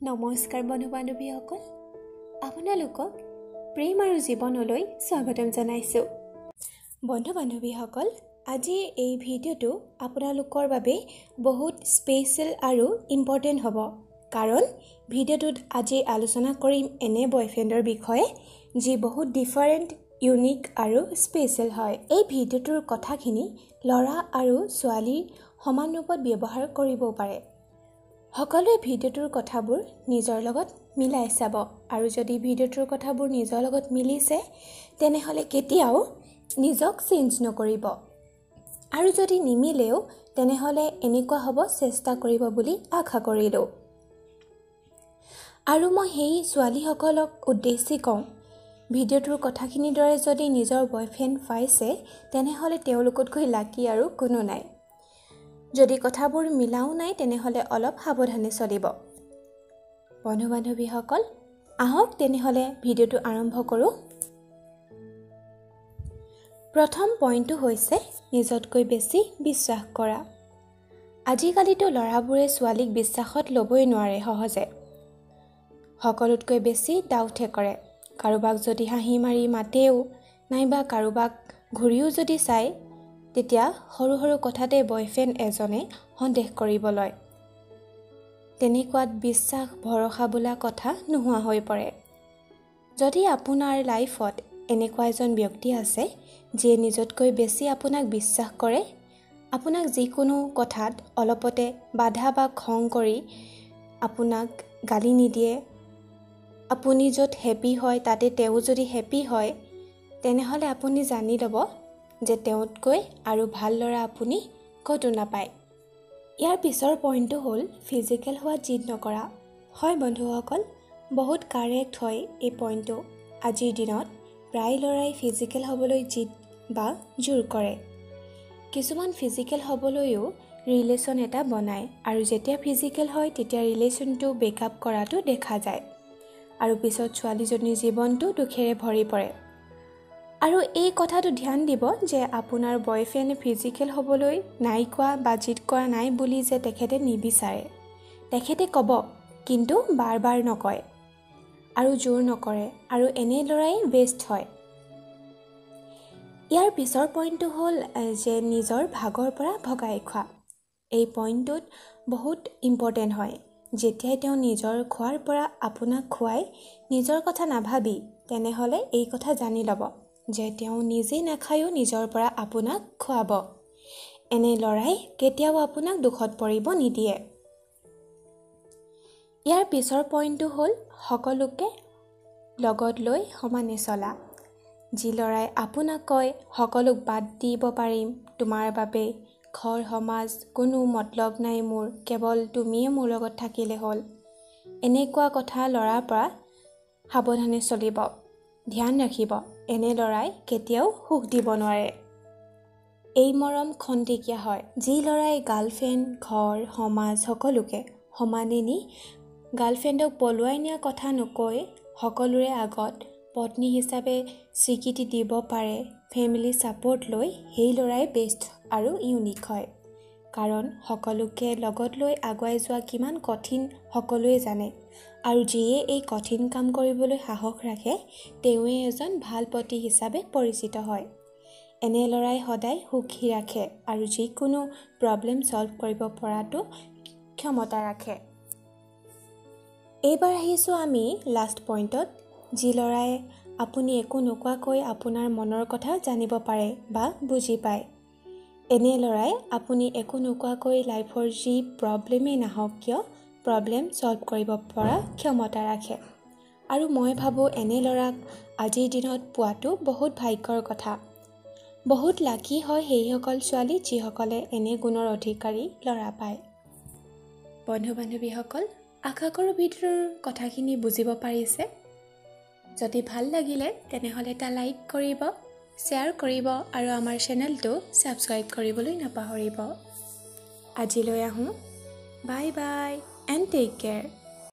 নমস্কাৰ বন্ধু বান্ধৱীসকল, আপোনালোকক প্ৰেম আৰু জীৱনলৈ স্বাগতম জনাইছোঁ। বন্ধু বান্ধৱীসকল, আজিৰ এই ভিডিঅ'টো আপোনালোকৰ বাবে বহুত স্পেচিয়েল আৰু ইম্পৰ্টেণ্ট হ'ব, কাৰণ ভিডিঅ'টোত আজি আলোচনা কৰিম এনে বয়ফ্ৰেণ্ডৰ বিষয়ে যি বহুত ডিফাৰেণ্ট, ইউনিক আৰু স্পেচিয়েল হয়। এই ভিডিঅ'টোৰ কথাখিনি ল'ৰা আৰু ছোৱালীৰ সমান ৰূপত ব্যৱহাৰ কৰিবও পাৰে। সকলোৱে ভিডিঅ'টোৰ কথাবোৰ নিজৰ লগত মিলাই চাব, আৰু যদি ভিডিঅ'টোৰ কথাবোৰ নিজৰ লগত মিলিছে তেনেহ'লে কেতিয়াও নিজক চেঞ্জ নকৰিব, আৰু যদি নিমিলেও তেনেহ'লে এনেকুৱা হ'ব চেষ্টা কৰিব বুলি আশা কৰিলোঁ। আৰু মই সেই ছোৱালীসকলক উদ্দেশ্যি কওঁ, ভিডিঅ'টোৰ কথাখিনিৰ দৰে যদি নিজৰ বয়ফ্ৰেণ্ড পাইছে তেনেহ'লে তেওঁলোকতকৈ লাকি আৰু কোনো নাই। যদি কথাবোৰ মিলাও নাই তেনেহ'লে অলপ সাৱধানে চলিব। বন্ধু বান্ধৱীসকল, আহক তেনেহ'লে ভিডিঅ'টো আৰম্ভ কৰোঁ। প্ৰথম পইণ্টটো হৈছে নিজতকৈ বেছি বিশ্বাস কৰা। আজিকালিতো ল'ৰাবোৰে ছোৱালীক বিশ্বাসত ল'বই নোৱাৰে সহজে, সকলোতকৈ বেছি ডাউটহে কৰে। কাৰোবাক যদি হাঁহি মাৰি মাতেও নাইবা কাৰোবাক ঘূৰিও যদি চায়, তেতিয়া সৰু সৰু কথাতে বয়ফ্ৰেণ্ড এজনে সন্দেহ কৰিব লয়। তেনেকুৱাত বিশ্বাস ভৰসা বোলা কথা নোহোৱা হৈ পৰে। যদি আপোনাৰ লাইফত এনেকুৱা এজন ব্যক্তি আছে যিয়ে নিজতকৈ বেছি আপোনাক বিশ্বাস কৰে, আপোনাক যিকোনো কথাত অলপতে বাধা বা খং কৰি আপোনাক গালি নিদিয়ে, আপুনি য'ত হেপী হয় তাতে তেওঁ যদি হেপী হয়, তেনেহ'লে আপুনি জানি ল'ব যে তেওঁতকৈ আৰু ভাল ল'ৰা আপুনি ক'তো নাপায়। ইয়াৰ পিছৰ পইণ্টটো হ'ল ফিজিকেল হোৱাত জিদ নকৰা। হয় বন্ধুসকল, বহুত কাৰেক্ট হয় এই পইণ্টটো। আজিৰ দিনত প্ৰায় ল'ৰাই ফিজিকেল হ'বলৈ জিদ বা জোৰ কৰে। কিছুমান ফিজিকেল হ'বলৈও ৰিলেশ্যন এটা বনায়, আৰু যেতিয়া ফিজিকেল হয় তেতিয়া ৰিলেশ্যনটো ব্ৰেকআপ কৰাটো দেখা যায়, আৰু পিছত ছোৱালীজনীৰ জীৱনটো দুখেৰে ভৰি পৰে। আৰু এই কথাটো ধ্যান দিব যে আপোনাৰ বয়ফ্ৰেণ্ডে ফিজিকেল হ'বলৈ নাই কোৱা বা জিদ কৰা নাই বুলি যে তেখেতে নিবিচাৰে। তেখেতে ক'ব, কিন্তু বাৰ বাৰ নকয় আৰু জোৰ নকৰে, আৰু এনে ল'ৰাই বেষ্ট হয়। ইয়াৰ পিছৰ পইণ্টটো হ'ল যে নিজৰ ভাগৰ পৰা ভগাই খোৱা। এই পইণ্টটোত বহুত ইম্পৰ্টেণ্ট হয়। যেতিয়াই তেওঁ নিজৰ খোৱাৰ পৰা আপোনাক খুৱাই নিজৰ কথা নাভাবি, তেনেহ'লে এই কথা জানি ল'ব যে তেওঁ নিজে নাখায়ো নিজৰ পৰা আপোনাক খুৱাব। এনে ল'ৰাই কেতিয়াও আপোনাক দুখত পৰিব নিদিয়ে। ইয়াৰ পিছৰ পইণ্টটো হ'ল সকলোকে লগত লৈ সমানে চলা। যি ল'ৰাই আপোনাক কয় সকলোক বাদ দিব পাৰিম তোমাৰ বাবে, ঘৰ সমাজ কোনো মতলব নাই মোৰ, কেৱল তুমিয়ে মোৰ লগত থাকিলে হ'ল, এনেকুৱা কথা ল'ৰাৰ পৰা সাৱধানে চলিব। ধ্যান ৰাখিব, এনে ল'ৰাই কেতিয়াও সুখ দিব নোৱাৰে। এই মৰম খন্তেকীয়া হয়। যি ল'ৰাই গাৰ্লফ্ৰেণ্ড, ঘৰ, সমাজ সকলোকে সমানে নি গাৰ্লফ্ৰেণ্ডক পলুৱাই নিয়া কথা নকৈ সকলোৰে আগত পত্নী হিচাপে স্বীকৃতি দিব পাৰে, ফেমিলি ছাপৰ্ট লৈ, সেই ল'ৰাই বেষ্ট আৰু ইউনিক হয়। কাৰণ সকলোকে লগত লৈ আগুৱাই যোৱা কিমান কঠিন সকলোৱে জানে, আৰু যিয়ে এই কঠিন কাম কৰিবলৈ সাহস ৰাখে তেওঁৱেই এজন ভাল পতি হিচাপে পৰিচিত হয়। এনে ল'ৰাই সদায় সুখী ৰাখে আৰু যিকোনো প্ৰব্লেম ছল্ভ কৰিব পৰাটো ক্ষমতা ৰাখে। এইবাৰ আহিছোঁ আমি লাষ্ট পইণ্টত, যি ল'ৰাই আপুনি একো নোকোৱাকৈ আপোনাৰ মনৰ কথা জানিব পাৰে বা বুজি পায়। এনে ল'ৰাই আপুনি একো নোকোৱাকৈ লাইফৰ যি প্ৰব্লেমেই নাহক কিয় প্ৰব্লেম ছল্ভ কৰিব পৰা ক্ষমতা ৰাখে। আৰু মই ভাবোঁ এনে ল'ৰাক আজিৰ দিনত পোৱাটো বহুত ভাগ্যৰ কথা। বহুত লাকি হয় সেইসকল ছোৱালী যিসকলে এনে গুণৰ অধিকাৰী ল'ৰা পায়। বন্ধু বান্ধৱীসকল, আশা কৰোঁ ভিডিঅ'টোৰ কথাখিনি বুজিব পাৰিছে। যদি ভাল লাগিলে তেনেহ'লে এটা লাইক কৰিব, শ্বেয়াৰ কৰিব আৰু আমাৰ চেনেলটো ছাবস্ক্ৰাইব কৰিবলৈ নাপাহৰিব। আজিলৈ আহোঁ, bye bye and take care.